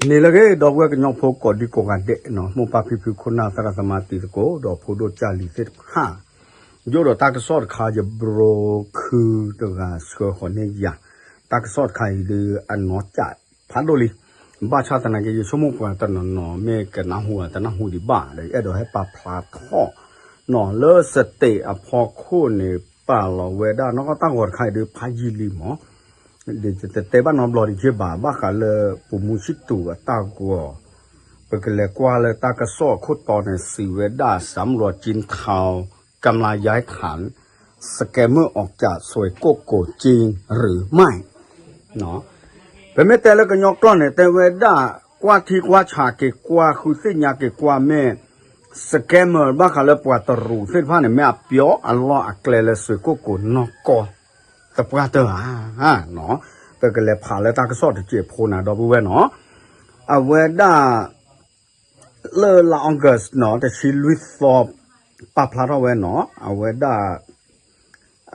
န့ၣ်လၢအဂ့ၤ ဒီပုၢ်ဝဲၢ်ကညီဖိကိးဒံကိးဂၤဒဲးနီၤ, မိၢ်ပၢ်ဖံဖုခိၣ်နၢ်သရၣ်သမါတံၤသကိး ဒီးဖိဒိၣ်ကၢ်လံၤသ့ၣ်တဖၣ်, ယအိၣ်ဒီးတၢ်ကစီၣ်တခါ ယဘြိၣ်ခုတဂၤဆှၢဃီၤန့ၢ်ယၤ, တၢ်ကစီၣ်တခါအံၤဒုးအနီၢ်ကၠးဖးဒိၣ်လံ, ဘၣ်ဆၣ်သနာ်က့ ယဆိကမိၣ်ပှၤတနီၤနီၤ မ့ၢ်ကနၢ်ဟူဧါတနၢ်ဟူဒံးဘၣ်ဒီး ယအဲၣ်ဒိးဟဲပာ်ဖျါထီၣ်နီၤ လၢစတ့းအဖီခိၣ်န့ၣ် ပာ်လီၤဝဲဒၣ်နီၢ်ကီၢ်တၢ်ဂီၤတခါအံၤဒုးဖးယံာ်လံမး ဒီးယတတဲဘၣ်နီတဘျီဒံးက့ဘၣ်, ဘၣ်ဃးလၢပူၤမူဆံတူးအတၢ်ဂီၤ, ပကလဲၤကွၢ်လၢတၢ်ကစီၣ်အခိၣ်တီန့ၣ် စံးဝဲဒၣ် สำรวจจีนเทา กำลังย้ายฐาน สแกมเมอร์ออกจากสวยโก้โกจริงหรือไม่ ပမ့ၢ်တဲလၢကညီကျိာ်န့ၣ် တဲဝဲဒၣ် ကွၢ်ထံကွၢ်ဆးက့ၤကွၢ် ဃုသ့ၣ်ညါက့ၤကွၢ်မ့ၢ် scammer ဘၣ်ဃးလၢပှၤတရူးသ့ၣ်တဖၣ်န့ၣ် မ့ၢ်အပျီအလီၢ်အကျဲလၢစွ့ၣ်ကိၣ်ကိၤနီၢ်ကီၢ် သပှၢ်တၢၢ်ဧါ. ပကလဲၤဖးလၢတၢ်ကစီၣ်တစဲးဖိနၤ ဒီပုၢ်ဝဲၢ်နီၤ, အဝဲဒၣ် လၢလါ August နီၤ တဆံလွံၢ်သီ ပာ်ဖျါထီၣ်ဝဲနီၤ အဝဲဒၣ်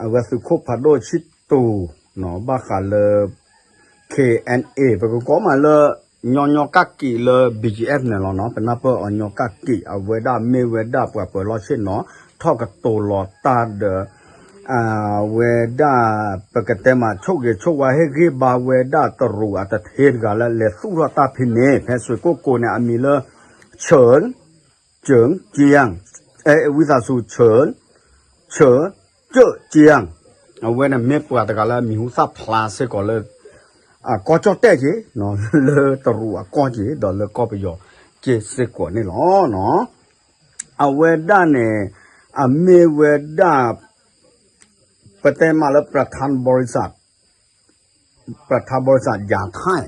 အဝဲသုးခိၣ်ဖးဒိၣ်ဆံတူးနီၤ ဘၣ်ဃးလၢ K N A ပကကိးမးလၢ ညီညီကၣ်ကံးလၢ B G F န့ၣ်လီၤနီၤ ပနၢ်ပၢၢ်အီၤညီကၣ်ကံး အဝဲဒၣ်မ့ၢ်ဝဲဒၣ်ပှၤပၢၤလီၢ်ဆ့ၣ်နီၤ ထီၣ်ကတိၤလီၤတၢ်ဒီး အဝဲဒၣ် ပကတဲမးဆိၣ်ဂ့ၤဆိၣ်ဝါဟ့ၣ်ဂံၢ်ဘါဝဲဒၣ်တရူးအတထ့တဂၤလၢ လဲၤသူၣ်ထီၣ်တၢ်ဖဲန့ၣ် ဖဲစွ့ၣ်ကိၣ်ကိၤန့ၣ် အမံၤလၢ ဆၢၣ် ကၠၢၣ် ကၠံၣ် ဝံသးစူၤ ဆၢၣ် ဆၢၣ် ကၠၢၣ် ကၠံၣ် အဝဲန့ၣ်မ့ၢ်ပှၤတဂၤလၢအမံၤဟူသၣ်ဖျါစ့ၢ်ကီးလၢ အကီၢ်ကၠီၣ်တဲၣ်က့ၤ လၢတရူးအကီၢ်က့ၤ ဒီးလၢကီၢ်ပယီၤက့ၤစ့ၢ်ကီးန့ၣ်လီၤ. အဝဲဒၣ်န့ၣ် အမ့ၢ်ဝဲဒၣ် ပတဲမးလၢ ประธานบริษัท ประธานบริษัท ยาไทย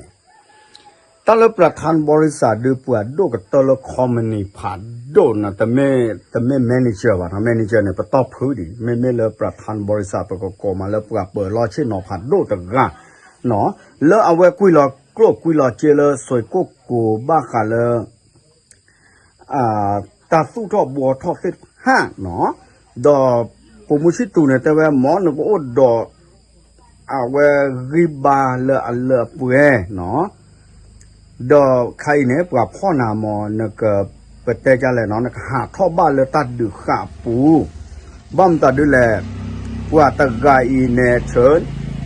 တၢ်လၢ ประธานบริษัท ဒုးပှၤဒိၣ်ကတၢၢ်လၢ company ဖးဒိၣ်န့ၣ် တမ့ၢ် တမ့ၢ် manager ဘၣ်နီၤ manager န့ၣ် ပတီၢ်ဖုဒံး မ့မ့ၢ်လၢ ประธานบริษัท ပကကိးမးလၢပှၤပၢၤလီၢ်ဆ့ၣ်နီၤဖးဒိၣ်တဂၤနီၤ လၢအဝဲကွံာ်လီၤကျိၣ်ကွံာ်လီၤစ့လၢစွ့ၣ်ကိၣ်ကိၤဘၣ်ဃးလၢ တၢ်သူၣ်ထီၣ်ဘှီထီၣ်သ့ၣ်တဖၣ်နီၤ ဒီးပိာ်မုၣ်ဆံတူးန့ၣ်တဲဝဲ မ်နကအိၣ်ဒီး အဝဲဂံၢ်ဘါလၢအလၢအပှဲၤနီၤ ဒီးခဲအံၤန့ၣ် ပှၤဖီၣ်နၤမ့ၢ် နက ပတဲဒ်လဲၣ်နီၤ နကဟးထီၣ်ဘၣ်လၢတၢ်ဒုးဃာ်အပူၤ ဘၣ်မတၤဒ်လဲၣ် ပှၤတဂၤအံၤန့ၣ် ဆၢၣ်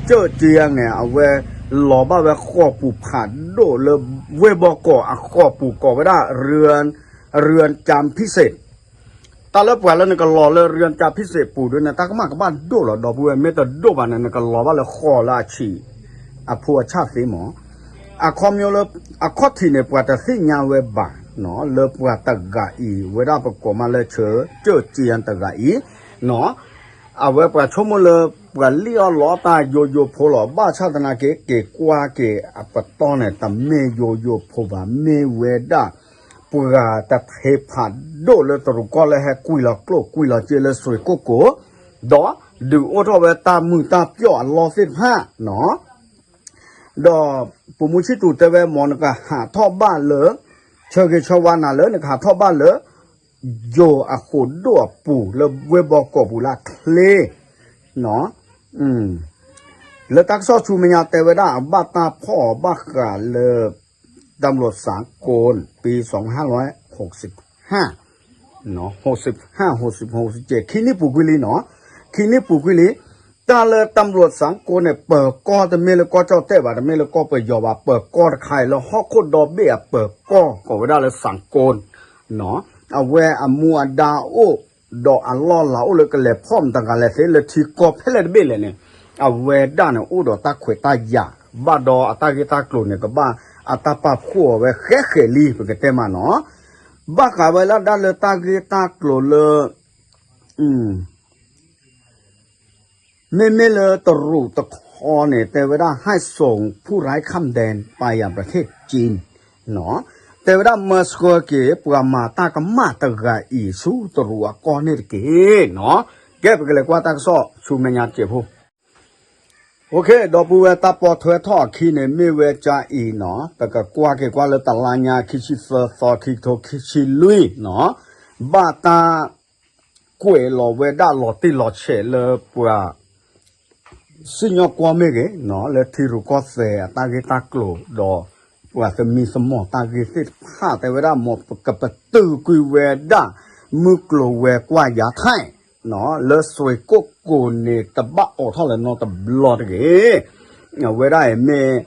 ကၠၢၣ်ကၠံၣ်န့ၣ် အဝဲလီၤဘၣ်ဝဲဃိာ်ပူၤဖးဒိၣ်လၢ ဝ့ၢ်ဘီကီးအဃိာ်ပူၤကိးဝဲဒၣ် เรือน เรือนจำพิเศษ တၢ်လၢပှၤလၢနကလီၤလၢ เรือนจำพิเศษ ပူၤဒ်န့ၣ် တၢ်ကမၣ်ကဘၣ်ဒိၣ်လီၤ ဒီပုၢ်ဝဲၢ် မ့ၢ်တဒိၣ်ဘၣ်န့ၣ် နကလီၤဘၣ်လၢဃိာ်လၢအဆံး အဖိအဆၣ်သ့မး အခီပညီလၢ အခီၣ်ထံးန့ၣ် ပှၤတသ့ၣ်ညါဝဲဘၣ်နီၤ လၢပှၤတဂၤအံၤ ဝဲဒၣ်ပကိးမးလၢဆၢၣ် ကၠၢၣ်ကၠံၣ်တဂၤအံၤနီၤ အဝဲပှၤဆိကမိၣ်လၢ ပှၤလံၣ်အီၣ်လီအီၣ်တၢ်ယိယိဖိလီၤ ဘၣ်ဆၣ်သနာ်က့ က့ၤကွၢ်က့ၤအပတီၢ်န့ၣ် တမ့ၢ်ယိယိဖိဘၣ် မ့ၢ်ဝဲဒၣ် ပှၤတထ့ဖးဒိၣ်လၢတရူးကီၢ်လၢဟဲကွံာ်လီၤကျိၣ်ကွံာ်လီၤစ့လၢစွ့ၣ်ကိၣ်ကိၤ ဒီးဒုးအိၣ်ထီၣ်ဝဲတၢ်မုာ်တၢ်ပျီၣ်အလီၢ်သ့ၣ်တဖၣ်နီၤ ဒီးပိာ်မုၣ်ဆံတူးတဲဝဲ မ်နကဟးထီၣ်ဘၣ်လၢ ဆၢဂ့ၤဆၢဝါနၤလၢ နကဟးထီၣ်ဘၣ်လၢ ယိၤအဃိာ်ဒိၣ်အပူၤ လၢဝ့ၢ်ဘီကီးပူၤလၢအချ့နီၤ လၢတၢ်ကစီၣ်ဆူမဲာ်ညါတဲဝဲဒၣ် အဘၣ်တၢ်ဖီၣ်အီၤဘၣ်ဃးလၢ ตำรวจสากล ปีสองพันห้าร้อยหกสิบห้า หกสิบห้า หกสิบหก หกสิบเจ็ด ခံနံၣ်ပူၤကွံာ်လံနီၤ ခံနံၣ်ပူၤကွံာ်လံ တၢ်လၢ ตำรวจสากล န့ၣ် ပၢၤကီၢ်တမ့ၢ်လၢကီၢ်ကၠီၣ်တဲၣ်ဘၣ် တမ့ၢ်လၢကီၢ်ပယီၤဘၣ် ပၢၤကီၢ်တခါအံၤလၢဟီၣ်ခိၣ်ဒီဘ့ၣ်အပၢၤကီၢ် ကိးဝဲဒၣ်လၢ สากล နီၤ အဝဲအမူအဒါအိၣ် ဒီးအလီၢ်လၤအိၣ်လၢကလဲၤဖီၣ်မတၤတဂၤလဲၣ်သ့ လၢထံကီၢ်ဖဲလဲၣ်တဘ့ၣ်လဲၣ်န့ၣ် အဝဲဒၣ်န့ၣ်အိၣ်ဒီးတၢ်ခွဲးတၢ်ယာ် ဘၣ်ဒီးအတၢ်ဂ့ၢ်တၢ်ကျိၤန့ၣ် ကဘၣ်အတၢ်ပာ်ဖှိၣ်အီၤဝဲဃဲးဃဲးလံ ပကတဲမးနီၤ ဘၣ်ဃးဝဲလၢဒၣ်လၢတၢ်ဂ့ၢ်တၢ်ကျိၤလၢ မ့မ့ၢ်လၢတရူးတခီန့ၣ် တဲဝဲဒၣ် ให้ส่งผู้ร้ายข้ามแดนไปยังประเทศจีน နီၤ တဲဝဲဒၣ်မၤဆှၢက့ၤ ပှၤမၤတၢ်ကမၣ်တဂၤအံၤဆူတရူးအကီၢ်န့ၣ်တက့ၢ်နီၤ ကဲ ပကလဲၤကွၢ်တၢ်ကစီၣ်ဆူမဲာ်ညါတစဲးဖိ ဒီပုၢ်ဝဲၢ် တၢ်ပိာ်ထွဲထီၣ်အခံန့ၣ် မ့ၢ်ဝဲကၠါအံၤနီၤ ပကကွၢ်က့ၤကွၢ်လၢတလါညါ ခံဆံသၢသီ ခံကထိခံဆံလွံၢ်နီၤ ဘၣ်တၢ် ကွဲးလီၤဝဲဒၣ်လီၤတံၢ်လီၤဆဲးလၢပှၤ စံၣ်ညီၣ်ကွီၢ်မ့ၢ်ဂ့ၤနီၤ လၢထံရူၢ်ကီၢ်သဲးအတၢ်ဂ့ၢ်တၢ်ကျိၤဒီး ပှၤသမံသမိးတၢ်ဂ့ၢ်သ့ၣ်တဖၣ် တဲဝဲဒၣ် မ်ပကပတုာ်ကွံာ်ဝဲဒၣ် မုၢ်ကျိၤဝဲၤကွာ်ယၤထဲၣ် လၢစွ့ၣ်ကိၣ်ကိၤန့ၣ် တဘၣ်အိးထီၣ်လၢၤနီတဘျီတဂ့ၤ. အဝဲဒၣ်အံၤမ့ၢ်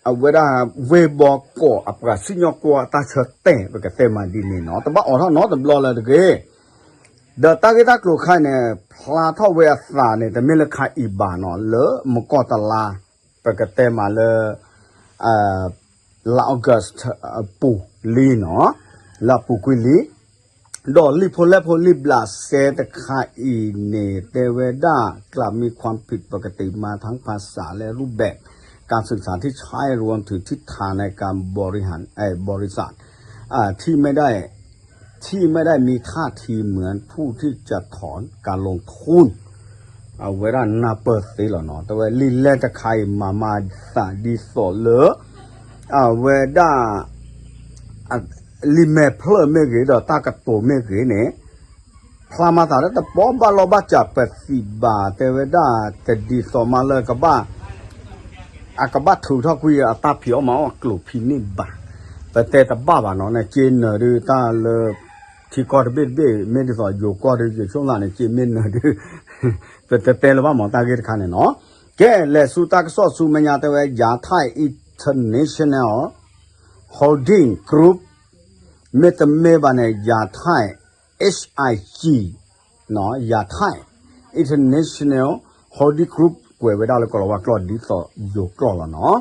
အဝဲဒၣ်ဝ့ၢ်ဘီကီးအပှၤစံၣ်ညီၣ်ကွီၢ်အတၢ်ဆၢတဲာ် ပကတဲမးဒ်န့ၣ်နီၤ တဘၣ်အိးထီၣ်နီတဘျီလၢၤတဂ့ၤ. ဒီးတၢ်ဂ့ၢ်တၢ်ကျိၤတခါအံၤန့ၣ် ဖျါထီၣ်ဝဲအသးန့ၣ် တမ့ၢ်လၢခါအံၤဘၣ်နီၤ လၢမုၢ်ကီၢ်တလါ ပကတဲမးလၢ လါ August အပူၤလံနီၤ လၢအပူၤကွံာ်လံ. ဒီးလံာ်ဖိလဲၢ်ဖိလံာ်ဘျးစဲတခါအံၤန့ၣ် တဲဝဲဒၣ် กลับมีความผิดปกติมาทั้งภาษาและรูปแบบการศึกษาที่ใช้รวมถึงทิศทางในการบริหาร เอ่อ บริษัท อ่า ที่ไม่ได้ ที่ไม่ได้มีท่าทีเหมือนผู้ที่จะถอนการลงทุน အဝဲဒၣ်နၢ်ပၢၢ်သ့လီၤနီၤ တဲဝဲလံာ်လဲၢ်တခါအံၤ မၤမၤသးဒ်သိးလၢ အဝဲဒၣ် လံာ်မဲာ်ဖျၢၣ်မ့ၢ်ဂ့ၤ ဒီးတၢ်ကတိၤမ့ၢ်ဂ့ၤန့ၣ် ဖျါမၤသးလၢတပီၢ်ဘၣ်လီၢ်ဘၣ်စးပသံးဘၣ် တဲဝဲဒၣ် တဒ်သိးမးလၢကဘၣ် အကဘၣ်ထုးထီၣ်ကွံာ်အတၢ်ဖံးအီၣ်မၤအီၣ်ကျိာ်ဖံးန့ၢ်ဘၣ်. ပတဲတဘၣ်ဘၣ်နီၤ နက့နၢၤဒုးတၢ်လၢ ထံကီၢ်တဘ့ၣ်တဘ့ၣ် မ့ၢ်ဒ်သိးယိၤကီၢ်ဒုး ယဆိကမိၣ်န့ၣ် က့မ့ၢ်နၢၤဒုး ပတတဲလၢၤဘၣ်မးတၢ်ဂ့ၢ်တခါန့ၣ်နီၤ. ကဲ လဲၤဆူတၢ်ကစီၣ်ဆူမဲာ်ညါ တဲဝဲ Yatai International Holding Group မ့တမ့ၢ်ဘၣ်န့ၣ် Yatai H I G နီၤ Yatai International Holding Group ကွဲးဝဲဒၣ်လၢကီၢ်လီၤဝါကျိာ်ဒ်သိးယိၤကျိာ်လီၤနီၤ.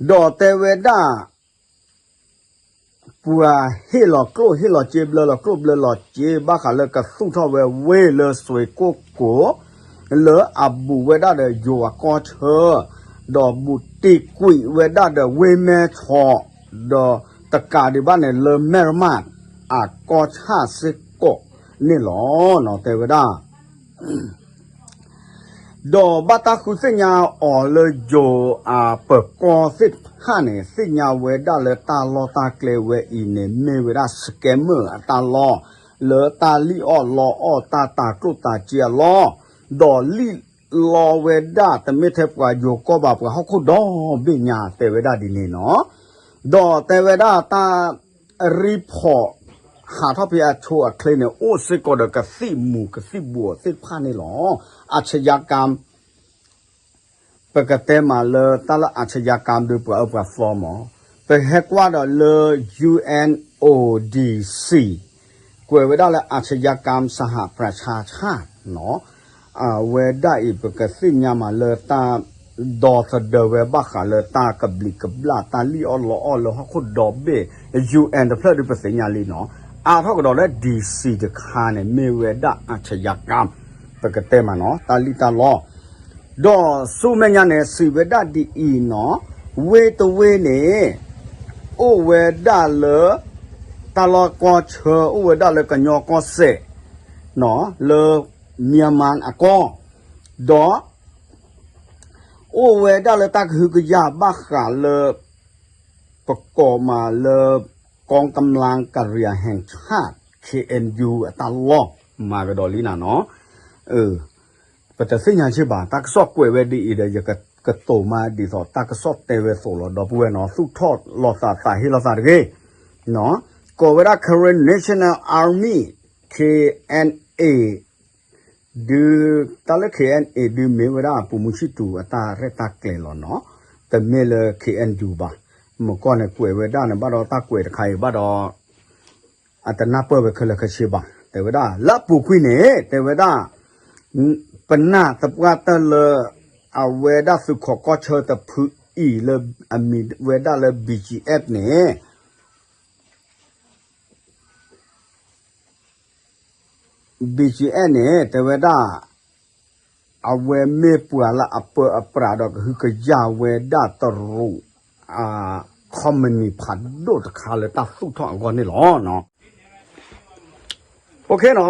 ဒီးတဲဝဲဒၣ် ပှၤဟ့ၣ်လီၤကျိၣ်ဟ့ၣ်လီၤစ့ဘျၢလီၤကျိၣ်ဘျၢလီၤစ့ ဘၣ်ဃးလၢကသူၣ်ထီၣ်ဝဲဝ့ၢ်လၢစွ့ၣ်ကိၣ်ကိၤ လၢအဘူးဝဲဒၣ်ဒီးယိၤအကီၢ်ဆၢ ဒီးဘူးတ့ၢ်ကွံာ်ဝဲဒၣ်ဒီးဝ့ၢ်မဲၢ်ဆီး ဒီးတကးဒံးဘၣ်န့ၣ် လၢမဲၢ်ရမၢ်အကီၢ်ဆၣ်စ့ၢ်ကီးန့ၣ်လီၤ. တဲဝဲဒၣ် ဒီးဘၣ်တၢ်ဃုသ့ၣ်ညါအီၤလၢယိၤအပၢၤကီၢ်သ့ၣ်တဖၣ်န့ၣ် သ့ၣ်ညါဝဲဒၣ်လၢတၢ်လီၢ်တၢ်ကျဲဝဲအံၤန့ၣ် မ့ၢ်ဝဲဒၣ် scammer အတၢ်လီၢ် လၢတၢ်လံၣ်အီၣ်လီအီၣ်တၢ်တၤကျိၣ်တၤစ့အလီၢ်, ဒီးလံၣ်လီဝဲဒၣ်တမ့ၢ်ထဲပှၤယိၤကီၢ်ဘၣ် ပှၤဟီၣ်ခိၣ်ဒီဘ့ၣ်ညါ တဲဝဲဒၣ်ဒ်န့ၣ်နီၤ. ဒီးတဲဝဲဒၣ်တၢ် report ဟးထီၣ်ဖဲအဆိအချ့န့ၣ် အိၣ်စ့ၢ်ကီးဒီးကသံၣ်မူၤကသံၣ်ဘှီးသ့ၣ်တဖၣ်န့ၣ်လီၤ. အၤဆယၤကမ် ပကတဲမးလၢတၢ်လၢအၤဆယၤကမ်ဒုးပှၤအၢပှၤသီမး, ပဟဲကွၢ်ဒီးလၢ U N O D C ကွဲးဝဲဒၣ်လၢ อาชญากรรมสหประชาชาติ နီၤ. အဝဲဒၣ်အံၤ ပကသ့ၣ်ညါမးလၢတၢ် ဒီသဒၢဝဲဘၣ်ဃးလၢတၢ်ကဘျံးကဘျၣ် တၢ်လံၣ်အီၣ်လီအီၣ်လၢဟီၣ်ခိၣ်ဒီဘ့ၣ် U N တဖျၢၣ်ဒုးပသ့ၣ်ညါလံနီၤ. အါထီၣ်ကဒီးလၢ D C တခါန့ၣ် မ့ၢ်ဝဲဒၣ် อาชญากรรม ပကတဲမးနီၤ တၢ်လံၣ်တၢ်လီ ဒီးဆူမဲာ်ညါန့ၣ် စံးဝဲဒၣ်ဒ်အံၤနီၤ, ဝ့ၢ်တဝ့ၢ်န့ၣ် အိၣ်ဝဲဒၣ်လၢ တၢ်လီၢ်ကီၢ်ဆၢ အိၣ်ဝဲဒၣ်လၢကညီကီၢ်စဲၣ် လၢ Myanmar အကီၢ်, ဒီး အိၣ်ဝဲဒၣ်လၢတၢ်ကဟုကယာ်ဘၣ်ဃးလၢ ပကိးမးလၢ กองกำลังกะเหรี่ยงแห่งชาติ K N U အတၢ်လီၢ် မၤကဒီးလံနၤနီၤ. ပတသ့ၣ်ညါဆ့ဘၣ် တၢ်ကစီၣ်ကွဲးဝဲဒ်အံၤဒီး ယကတိၤမးဒ်သိး တၢ်ကစီၣ်တဲဝဲသိးလီၤ ဒီပုၢ်ဝဲၢ်နီၤ သူၣ်ထီၣ်လီၤသးသးဟ့လီၤသးတဂ့ၤ ကိးဝဲဒၣ် Karen National Army K N A ဒုး တၢ်လၢ K N A ဒုးမ့ၢ်ဝဲဒၣ် ဗိုလ်မှူးချစ်သူ အတၢ်ရဲၣ်တၢ်ကျဲၤလီၤနီၤ, တမ့ၢ်လၢ K N U ဘၣ်. မုၢ်ကီၢ်န့ၣ်ကွဲးဝဲဒၣ်န့ၣ်ဘၣ်ဒီး တၢ်ကွဲးတခါအံၤဘၣ်ဒီး အတနၢ်ပၢၢ်ဝဲခဲလၢာ်ခဲဆ့ဘၣ်. တဲဝဲဒၣ် လၢအပူၤကွံာ်န့ၣ် တဲဝဲဒၣ် ပနၢ်သပှၢ်တၢၢ်လၢ အဝဲဒၣ်သုးခိးကီၢ်ဆၢတဖုအံၤလၢအမံၤဝဲဒၣ်လၢ B G F န့ၣ် B G F န့ၣ် တဲဝဲဒၣ် အဝဲမ့ၢ်ပှၤလၢအပၢအပြးဒီးကဟုကယာ်ဝဲဒၣ်တရူး company ဖးဒိၣ်တခါလၢတၢ်သူၣ်ထီၣ်အဂီၢ်န့ၣ်လီၤ.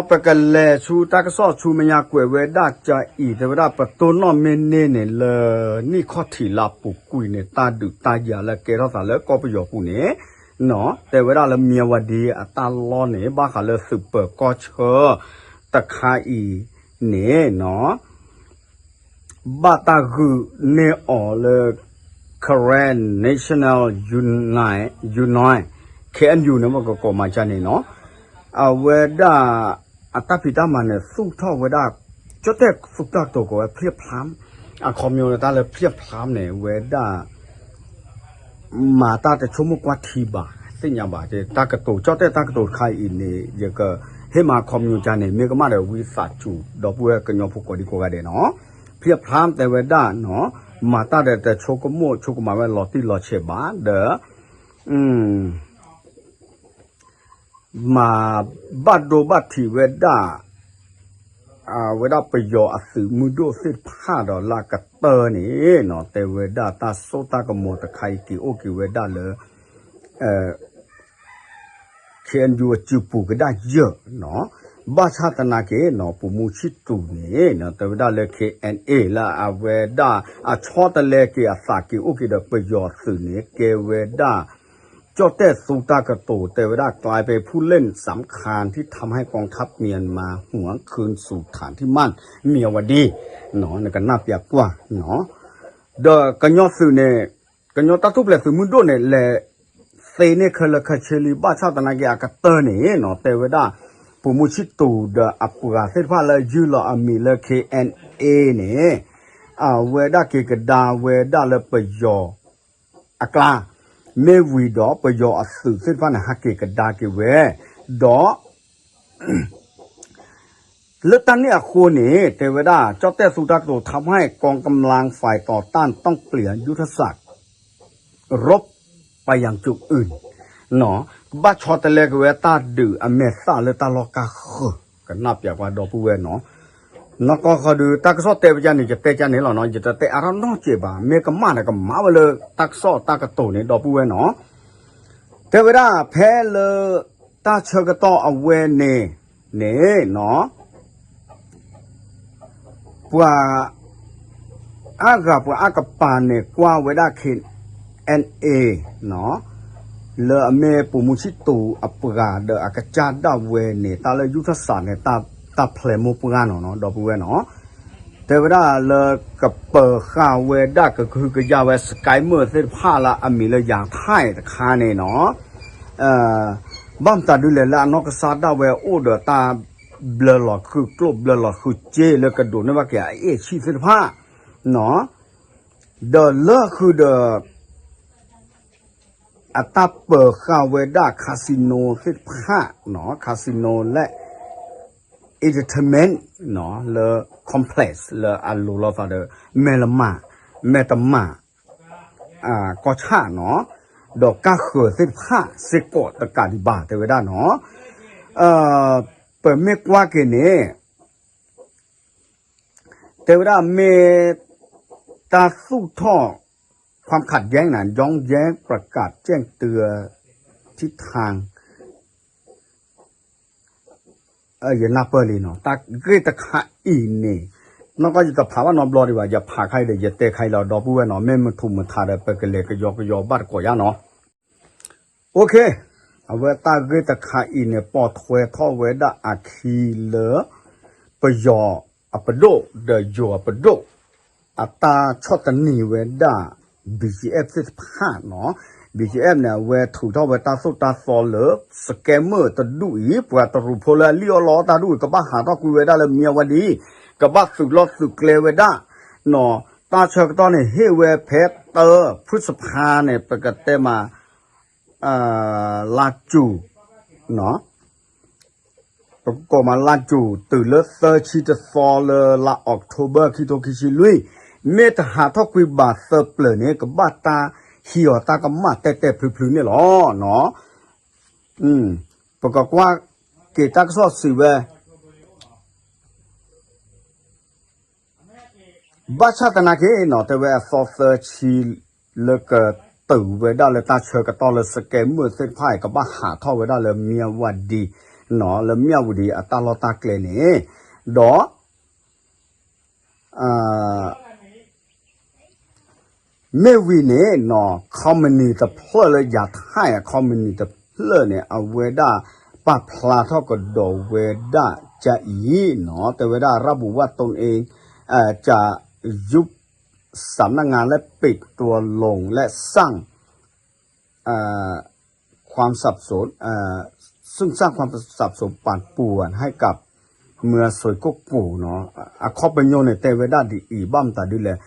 ပကလဲၤဆူတၢ်ကစီၣ်ဆူမဲာ်ညါကွဲးဝဲဒၣ်ကအံၤ တဲဝဲဒၣ် ပတိၢ်နီၣ်မ့ၢ်န့ၢ်န့ၣ်လၢ နံၣ်ခီၣ်ထံးလါပူၤကွံာ်န့ၣ် တၢ်ဒုးတၢ်ယၤလၢကဲထီၣ်သးလၢကီၢ်ပယီၤပူၤန့ၣ် တဲဝဲဒၣ်လၢ မံၤဝၤဒံ အတၢ်လီၢ်န့ၣ် ဘၣ်ဃးလၢသုးပၢၤကီၢ်ဆၢတခါအံၤန့ၣ် ဘၣ်တၢ်ဂုာ်န့ၢ်အီၤလၢ Karen National Union, Union, K N U န့ၣ် ပကကိးမၤကန့ၣ်နီၤ, အဝဲဒၣ် အတၢ်ဖံးတၢ်မၤန့ၣ် သူၣ်ထီၣ်ဝဲဒၣ် ကၠီၣ်တဲၣ်သူတၢ်ကတိၤကိးဝဲ ဖျ့ၣ်ဖျါ, အခီပညီလၢတၢ်လၢ ဖျ့ၣ်ဖျါ န့ၣ် ဝဲဒၣ် မၤတၢ်တဆိကမိၣ်ကွၢ်ထံဘၣ် သ့ၣ်ညါဘၣ် တၢ်ကတိၤ ကၠီၣ်တဲၣ်တၢ်ကတိၤတခါအံၤန့ၣ် ယကဟ့ၣ်မၤအခီပညီကန့ၣ် မ့ၢ်ကမၣ်ဒီးဝံသးစူၤ ဒီပုၢ်ဝဲၢ်ကညီဖိကိးဒံကိးဂၤဒဲးနီၤ, ဖျ့ၣ်ဖျါ တဲဝဲဒၣ်နီၤ, မၤတၢ်ဒီးတဆိကမိၣ်ဆိကမးဝဲလီၤတံၢ်လီၤဆဲးဘၣ်ဒီး မၤဘၣ်ဒိဘၣ်ထံးဝဲဒၣ် အဝဲဒၣ်ပယီၤအသုးမုၢ်ဒိၣ်သ့ၣ်တဖၣ်ဒီးလၢအကတၢၢ်န့ၣ်နီၤ, တဲဝဲဒၣ်တၢ်စိတၢ်ကမီၤတခါအံၤက့ၤအိၣ်က့ၤဝဲဒၣ်လၢ K N U အစုပူၤကဒါယၢၢ်နီၤ, ဘၣ်ဆၣ်သနာ်က့နီၤ ပိာ်မူဆံၣ်တူၤန့ၣ် တဲဝဲဒၣ်လၢ K N A လၢအဝဲဒၣ်အဆီတလဲက့ၤအသးက့ၤအိၣ်က့ၤဒီးပယီၤသုးန့ၣ် ကဲဝဲဒၣ် ကၠီၣ်တဲၣ်သူတၢ်ကတိၤ တဲဝဲဒၣ် กลายเป็นผู้เล่นสำคัญที่ทำให้กองทัพเมียนมาหวนคืนสู่ฐานที่มั่น เมียวดี နကနၢ်ပျးကွၢ်နီၤ, ဒီးကညီသုးန့ၣ် ကညီတၢ်ထူၣ်ဖျဲးသုးမုၢ်ဒိၣ်န့ၣ် လဲၤသ့န့ၢ်ခဲလၢာ်ခဲဆ့လံ ဘၣ်ဆၣ်သနာ်က့အကတၢၢ်န့ၣ်နီၤ တဲဝဲဒၣ် ပိာ်မူဆံၣ်တူၤဒီးအပှၤသ့ၣ်တဖၣ်လၢယုၢ်လီၤအမံၤလၢ K N A န့ၣ် အဝဲဒၣ်က့ၤကဒါဝဲဒၣ်လၢပယီၤအကျါ, မ့ၢ်ဝံၤဒီးပယီၤအသုးသ့ၣ်တဖၣ်န့ၣ် ဟးက့ၤကဒါက့ၤဝဲ, ဒီး လၢတၢ်န့ၣ်အဃိန့ၣ် တဲဝဲဒၣ် ကၠီၣ်တဲၣ်သူတၢ်ကတိၤ ทำให้กองกำลังฝ่ายต่อต้านต้องเปลี่ยนยุทธศาสตร์รบไปยังจุดอื่น ကဘၣ်ဆီတလဲက့ၤဝဲတၢ်ဒုးအမဲာ်သၣ်လၢတၢ်လီၢ်ကါဃၢၤ, ကနၣ်ပျးကွၢ်ဒီပုၢ်ဝဲၢ်နီၤ, နီၢ်ကီၢ်ဃီဒုး တၢ်ကစီၣ်တဲပကန့ၣ် ယတဲကန့ၣ်လီၤနီၤ, ယတတဲအါထီၣ်နီတစဲးဘၣ်, မ့ၢ်ကမၣ်ဒီးကမၤဝဲလၢတၢ်ကစီၣ်တၢ်ကတိၤန့ၣ် ဒီပုၢ်ဝဲၢ်နီၤ, တဲဝဲဒၣ်ဖဲလၢ တၢ်ဆၢကတီၢ်အဝဲန့ၣ်န့ၣ်နီၤ ပှၤအါဂၤပှၤအါကပၤန့ၣ် ကွၢ်ဝဲဒၣ် K N A နီၤ လၢအမ့ၢ်ပိာ်မူဆံၣ်တူၤအပှၤဒီးအကစၢ်ဒၣ်ဝဲန့ၣ် တၢ်လၢ ယူၢ်ထၣ်စၣ် န့ၣ် တၢ်ဖျဲးမိၢ်ပှၢ်နီၤနီၤ ဒီပုၢ်ဝဲၢ်နီၤ တဲဝဲဒၣ်လၢကပၢၤဃာ်ဝဲဒၣ်ကကဟုကယာ်ဝဲ စကဲမၢၣ် သ့ၣ်တဖၣ်လၢအမံၤလၢယၤထၣ်တခါန့ၣ်နီၤ ဘၣ်မတၤဒုလဲၣ်လၢအနီၢ်ကစၢ်ဒၣ်ဝဲအိၣ်ဒီးတၢ် ဘျၢလီၤဃုာ်ကျိၣ်ဘျၢလီၤဃုာ်စ့လၢကဒိးန့ၢ်ဘၣ်က့ၤအအဲၣ်ဆံၣ်သ့ၣ်တဖၣ် ဒီးလၢဃုာ်ဒီး အတၢ်ပၢၤဃာ်ဝဲဒၣ် casino သ့ၣ်တဖၣ် casino လၢ entertainment လၢ complex လၢအလိၤလိာ်သးဒီး မဲၢ်လမၢ် မဲၢ်တမၣ် ကီၢ်ဆၣ်နီၤ ဒီးကါဃၢၤသ့ၣ်တဖၣ်စ့ၢ်ကီးတကးဒံးဘၣ် တဲဝဲဒၣ်နီၤ ပမ့ၢ်ကွၢ်က့ၤန့ၣ် တဲဝဲဒၣ်မ့ၢ်တၢ်သူၣ်ထီၣ် ความขัดแย้ง นะ ย้อนแย้งประกาศแจ้งเตือนทิศทาง ယနၢ်ပၢၢ်လံနီၤ တၢ်ဂ့ၢ်တခါအံၤန့ၣ် နီၢ်ကီၢ်ယတဖးဘၣ်နီတဘျီဒံးဘၣ် ယဖးခါအံၤဒီး ယတဲခါအံၤလီၤ ဒီပုၢ်ဝဲၢ်နီၤ မ့ၢ်မထူးမထါဒီး ပကလဲၤကယီကယီဘၣ်တကိးယါနီၤ OK အဝဲတၢ်ဂ့ၢ်တခါအံၤန့ၣ် ပိာ်ထွဲထီၣ်ဝဲဒၣ်အခံလၢ ပယီၤအပဒိၣ် ဒီးယိၤအပဒိၣ် အတၢ်ဆီၣ်သနံးဝဲဒၣ် B G F သ့ၣ်တဖၣ်နီၤ B G F န့ၣ် အဝဲထုးထီၣ်ဝဲတၢ်သိၣ်တၢ်သီလၢ စကဲမၢၣ်တဒူၣ်အံၤ ပှၤတရူးဖိလၢအလံၣ်အီၣ်လီအီၣ်တၢ်ဒူၣ်အံၤ ကဘၣ်ဟးထီၣ်ကွံာ်ဝဲဒၣ်လၢမံၤအဝါဒံး ကဘၣ်သုးလီၢ်သုးကျဲဝဲဒၣ် တၢ်ဆၢကတီၢ်န့ၣ် ဟ့ၣ်ဝဲဖဲ သၢ ဖုၣ်စဖါန့ၣ် ပကတဲမး လါကၠူၣ် ပကကိးမးလါကၠူၣ် တုၤလၢသၢဆံတသီလၢလါ October ခံထိခံဆံလွံၢ် မ့ၢ်တဟးထီၣ်ကွံာ်ဘၣ်သၢပျၢၤန့ၣ် ကဘၣ်တၢ်ဟံးအီၤတၢ်ကမၣ်တဲာ်တဲာ်ဖျုးဖျုးန့ၣ်လီၤ. ပကကွၢ်က့ၤတၢ်ကစီၣ်စံးဝဲ ဘၣ်ဆၣ်သနာ်က့နီၤ တဲဝဲအသီသၢဆံ လၢကတုၤဝဲဒၣ်လၢတၢ်ဆၢကတီၢ်လၢစကဲမုၣ်သ့ၣ်တဖၣ်အံၤ ကဘၣ်ဟးထီၣ်ဝဲဒၣ်လၢမံၤဝဒံ လၢမံၤဝဒံအတၢ်လီၢ်တၢ်ကျဲန့ၣ် ဒီး မ့ၢ်ဝံၤန့ၣ်နီၤ ခီမနံၤတဖျၢၣ်လၢယၤထၣ် ခီမနံၤတဖျၢၣ်န့ၣ် အဝဲဒၣ်ပာ်ဖျါထီၣ်ကဒီးဝဲဒၣ်ကအံၤနီၤ တဲဝဲဒၣ် ระบุว่าตนเองจะยุบ สำนักงานและปิดตัวลงและสร้าง เอ่อ ความสับสน เอ่อ ซึ่งสร้างความสับสนปั่นป่วนให้กับเมืองสวยโกโกเนาะ အခီပညီန့ၣ် တဲဝဲဒၣ်ဒ်အံၤ ဘၣ်မတၤဒ်လဲၣ်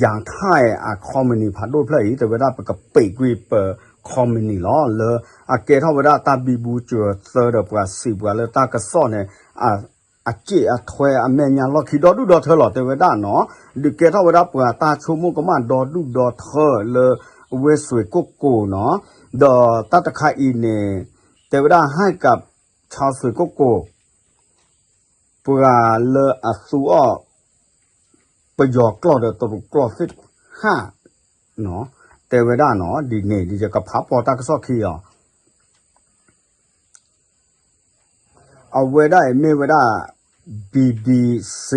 ယၤထၢၣ်အခီပနံၣ်ဖးဒိၣ်ဖျၢၣ်အံၤ တဲဝဲဒၣ်ပကပံာ်ကွံာ်ပ ခီပနံၣ်လီၤ လၢအကဲထီၣ်ဝဲဒၣ်တၢ်ဘံဘူစၢၤသၢဒီးပှၤစံးပှၤလၢတၢ်ကစီၣ်န့ၣ် အစ့ၣ်အထွဲအမဲာ်ညါလီၢ်ခံဒီဒူၣ်ဒီထၢလီၤ တဲဝဲဒၣ်နီၤ ဒုးကဲထီၣ်ဝဲဒၣ်ပှၤတၢ်ဆိကမိၣ်ကမၣ်ဒီဒူၣ်ဒီထၢလၢအဝဲစွ့ၢ်ကိၣ်ကိၣ်နီၤ ဒီးတၢ်တခါအံၤန့ၣ် တဲဝဲဒၣ် ဟဲကပ် ဆၣ်စွ့ၢ်ကိၣ်ကိၣ် ပှၤလၢအသူအီၣ် ပယီၤကျိာ်ဒီးတရူးကျိာ်သ့ၣ်တဖၣ် တဲဝဲဒၣ်နီၤ ဒ်န့ၣ် ဒ်ယကဖးပိာ်တၢ်ကစီၣ်ခံလီၤ အဝဲဒၣ်အံၤမ့ၢ်ဝဲဒၣ် BBC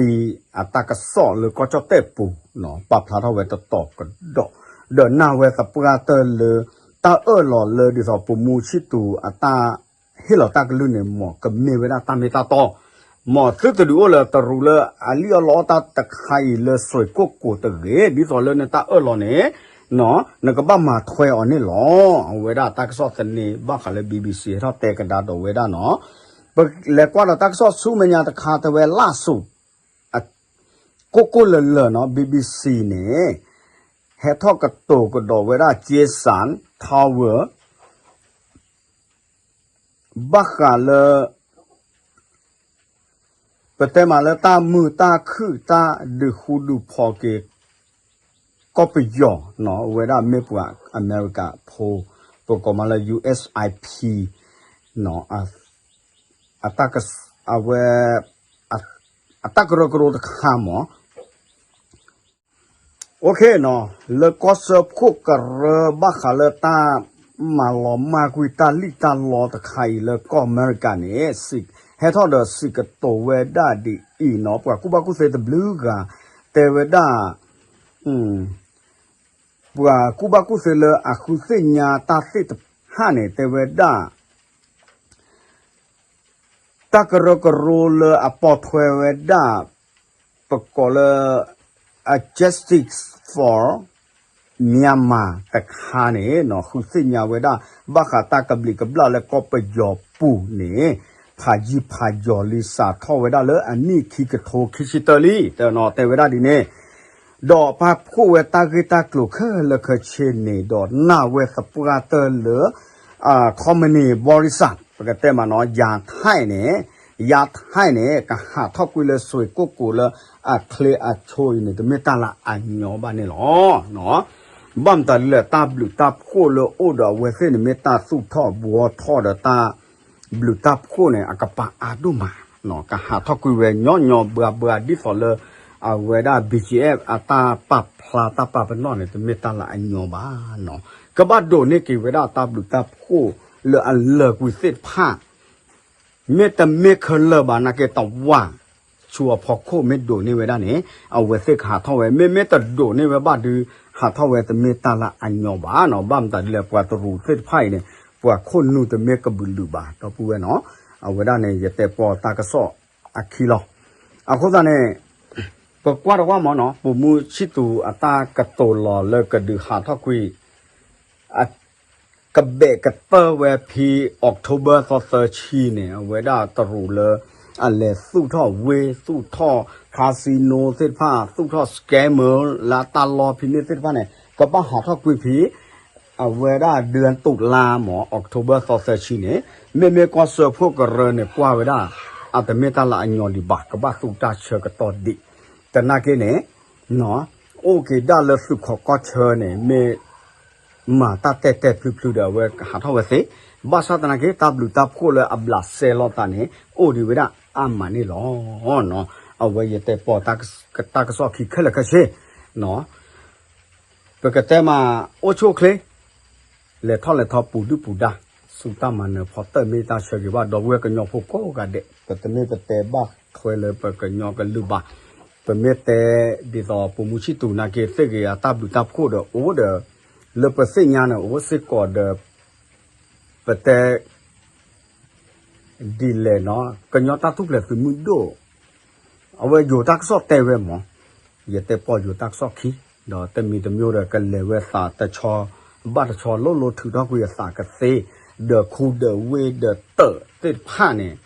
အတၢ်ကစီၣ်လၢကီၢ်ကၠီၣ်တဲၣ်ပူၤနီၤ ပာ်ဖျါထီၣ်ဝဲတတီၤကဒီး ဒီးနာ်ဝဲသပှၢ်တၢၢ်လၢ တၢ်အၢၣ်လီၤလၢဒ်သိးပမူဆံၣ်သူးအတၢ် ဟ့ၣ်လီၤတၢ်ကလုၢ်န့ၣ် မ်ကမ့ၢ်ဝဲဒၣ်တၢ်မ့ၢ်တၢ်တီ မ်သုတဒုးအိၣ်လၢတရူးလၢအလံၣ်အီၣ်လီအီၣ်တၢ်တခါအံၤလၢစွ့ၢ်ကိၣ်ကိၣ်တဂ့ၤ ဒ်သိးလၢနတၢ်အၢၣ်လီၤန့ၣ် နကဘၣ်မၤထွဲအီၤန့ၣ်လီၤ အဝဲဒၣ်တၢ်ကစီၣ်သန့ဘၣ်ဃးလၢ BBC ဟဲထီၣ်တဲကဒါဒီးဝဲဒၣ်နီၤ ပလဲၤကွၢ်ဒီးတၢ်ကစီၣ်ဆူမဲာ်ညါတခါတဲဝဲလၢ်ဆူၣ် ကိၣ်ကိၣ်လၢာ်လၢာ်နီၤ BBC န့ၣ် ဟဲထီၣ်ကတိၤကဒီးဝဲဒၣ် Jason Tower ဘၣ်ဃးလၢ ပတဲမးလၢတၢ်မုာ်တၢ်ခုၣ်တၢ်ဒုးဃူဒုးဖိးက့ၤ ကီၢ်ပယီၤနီၤ အဝဲဒၣ်မ့ၢ်ပှၤအမဲရကၤဖိ ပကိးမးလၢ USIP နီၤ အတၢ်က အဝဲ အတၢ်ကရၢကရိတခါမး အိၣ်ခ့နီၤ လၢကီၢ်စၢဖှိၣ်ကရၢဘၣ်ဃးလၢတၢ်မၤလီၤမၢ်ကွံာ်တၢ်လံၣ်တၢ်လီတခါအံၤလၢကီၢ်အမဲရကၤန့ၣ် ဟဲထီၣ်ဒီးစံးကတိၤဝဲဒၣ်ဒ်အံၤနီၤ ပှၤကူၣ်ဘၣ်ကူၣ်သ့တဘျုးဂၤ တဲဝဲဒၣ် ပှၤကူၣ်ဘၣ်ကူၣ်သ့လၢအဃုသ့ၣ်ညါတၢ်သ့ၣ်တဖၣ်န့ၣ် တဲဝဲဒၣ် တၢ်ကရၢကရိလၢအပိာ်ထွဲဝဲဒၣ် ပကိးလၢ အ Justice for Myanmar တခါန့ၣ် ဃုသ့ၣ်ညါဝဲဒၣ် ဘၣ်ဃးတၢ်ကဘျံးကဘျၣ်လၢကီၢ်ပယီၤပူၤန့ၣ် ဖးယံၤဖးယီၤလံစးထီၣ်ဝဲဒၣ်လၢအနံၣ်ခံကထိခံဆံတၢလံ တဲဝဲဒၣ်ဒ်န့ၣ် ဒီးပာ်ဖှိၣ်ဝဲတၢ်ဂ့ၢ်တၢ်ကျိၤခဲလၢာ်ခဲဆ့န့ၣ် ဒီးနာ်ဝဲသပှၢ်တၢၢ်လၢ ခီမနံၤ ဘီရံစၢ် ပကတဲမးနီၤ ယၤထဲးန့ၣ် ယၤထဲးန့ၣ် ကဟးထီၣ်ကွံာ်လၢစွ့ၢ်ကိၣ်ကိၣ်လၢအချ့အဆိအံၤန့ၣ် တမ့ၢ်တၢ်လၢအညီဘၣ်န့ၣ်လီၤ. ဘၣ်မတၤဒ်လဲၣ် တၢ်ဘျုးတၢ်ဖှိၣ်လၢအိၣ်ဒီးအဝဲသ့ၣ်န့ၣ် မ့ၢ်တၢ်သူၣ်ထီၣ်ဘှီထီၣ်ဒီးတၢ်ဘျုးတၢ်ဖှိၣ်န့ၣ် အကပၤအါဒိၣ်မး ကဟးထီၣ်ကွံာ်ဝဲညီညီဘှါဘှါ ဒ်သိးလၢ အဝဲဒၣ် BGF အတၢ်ပာ်ဖျါတၢ်ပာ်ပနီၣ်န့ၣ် တမ့ၢ်တၢ်လၢအညီဘၣ်နီၤ. ကဘၣ်ဒိးန့ၢ်က့ၤဝဲဒၣ်တၢ်ဘျုးတၢ်ဖှိၣ်လၢအလၢာ်ကွံာ်သ့ၣ်တဖၣ် မ့တမ့ၢ်ခဲလၢာ်ဘၣ်နာ်က့တဝၢ် ဆူအဖီခိၣ်မ့ၢ်ဒိးန့ၢ်ဝဲဒၣ်န့ၣ် အဝဲသ့ၣ်ကဟးထီၣ်ဝဲ မ့မ့ၢ်တဒိးန့ၢ်ဝဲဘၣ်ဒုး ဟးထီၣ်ဝဲတမ့ၢ်တၢ်လၢအညီဘၣ်နီၤ. ဘၣ်မတၤဒ်လဲၣ် ပှၤတရူးသ့ၣ်တဖၣ်အံၤန့ၣ် ပှၤခိၣ်နူာ်တမ့ၢ်ကဘုးလုာ်ဘၣ် ဒီပုၢ်ဝဲၢ်နီၤ. အဝဲဒၣ်န့ၣ် ယတဲပီးတၢ်ကစီၣ်အခံလီၤ. အဃိသတးန့ၣ် ပကွၢ်တကွၢ်မးနီၤ ပိာ်မုၣ်ဆံၣ်သူးအတၢ်ကတိၤလီၤလၢကဒုးဟးထီၣ်ကွံာ် ကဘဲးကတၢၢ်ဝဲဖဲ October သီသၢဆံန့ၣ် အဝဲဒၣ်တရူးလၢ အလဲၤသူၣ်ထီၣ်ဝ့ သူၣ်ထီၣ် casino သ့ၣ်တဖၣ် သူၣ်ထီၣ် scammer လၢတၢ်လီၢ်ဖဲန့ၣ်သ့ၣ်တဖၣ်န့ၣ် ကဘၣ်ဟးထီၣ်ကွံာ်ဖဲ အဝဲဒၣ်ဒုးတူးလါမး October သီသၢဆံန့ၣ် မ့မ့ၢ်ကီၢ်စၢဖှိၣ်ကရၢန့ၣ် ကွၢ်ဝဲဒၣ် အတမ့ၢ်တၢ်လၢအညီဒံးဘၣ် ကဘၣ်သူတၢ်ဆၢကတီၢ်ဒံး သနာ်က့န့ၣ် အိၣ်က့ၤဒၣ်လၢသုးခိးကီၢ်ဆၢန့ၣ် မ့ၢ် မၤတၢ်တဲာ်တဲာ်ဖျုးဖျုးဒီးအဝဲဟးထီၣ်ဝဲသ့, ဘၣ်ဆၣ်သနာ်က့ တၢ်ဘျုးတၢ်ဖှိၣ်လၢအဘျးစဲလိာ်သးန့ၣ် အိၣ်ဒံးဝဲဒၣ်အါမးန့ၣ်လီၤ. အဝဲယတဲပီးတၢ်ကစီၣ်ခံခဲလၢာ်ခဲဆ့, ပကတဲမး အိၣ်ဆူၣ်အိၣ်ချ့ လဲၤထီၣ်လဲၤထီပူၤဒုၣ်ပူၤဒါ, ဆူတၢ်မၤနၢၤဖီတၢၣ်မ့ၢ်တၢ်ဆၢဂ့ၤဘၣ် ဒီပုၢ်ဝဲၢ်ကညီဖိကိးဂၤဒဲး, ပတမ့ၢ်ပတဲဘၣ်ထွဲလၢပကညီကလုာ်ဘၣ်, ပမ့ၢ်တဲဒ်သိးပိာ်မုၣ်ဆံၣ်သူးနာ်က့ သ့ၣ်ဂ့ၤအတၢ်ဘျုးတၢ်ဖှိၣ်ဒီးအိၣ်ဒီး လၢပသ့ၣ်ညါန့ၣ် အိၣ်စ့ၢ်ကီးဒီး ပတဲ ဒ်လဲၣ်နီၤ ကညီတၢ်ထူၣ်ဖျဲးသုးမုၢ်ဒိၣ်, အဝဲယိၤတၢ်ကစီၣ်တဲဝဲမး, ယတဲပီၢ်ယိၤတၢ်ကစီၣ်ခံ, ဒီးတမံၤတမံၤဒီးကလဲၤဝဲသးတဆီ ဘၣ်တဆီ လိၣ်လိထုးထီၣ်ကွံာ်အသးကသ့, ဒီးခူဒီးဝ့ၢ်ဒီးတၢၣ်သ့ၣ်တဖၣ်န့ၣ်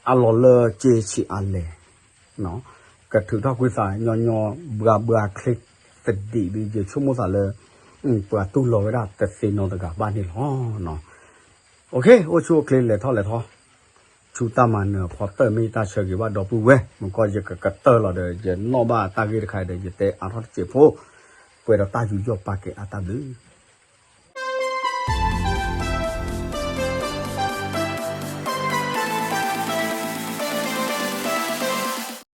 အလီၢ်လၢကၠ့ဆံးအါလဲၣ် ကထုးထီၣ်ကွံာ်သးညီညီ ဘှါဘှါချ့သဒံးဒီး ယဆိကမိၣ်သးလၢ ပှၤတူၢ်လိာ်ဝဲဒၣ်တသ့နီတဂၤဘၣ်န့ၣ်လီၤ. အိၣ်ဆူၣ်အိၣ်ချ့ လဲၤထီၣ်လဲၤထီ, ဆူတၢ်မၤနၢၤအဖီတၢၢ် မ့ၢ်ယတၢ်ဆၢဂ့ၤဘၣ်ဒီပုၢ်ဝဲၢ်, မ့ၢ်ကီၢ်ယကကတၢၢ်လီၤဒီး ယနီၣ်ဘၣ်တၢ်ဂ့ၢ်တခါဒီး ယတဲအါထီၣ်တစဲးဖိ, ပှဲၤဒီးတၢ်ယူးယီၣ်ပာ်ကဲအါတၢ်ဘျုး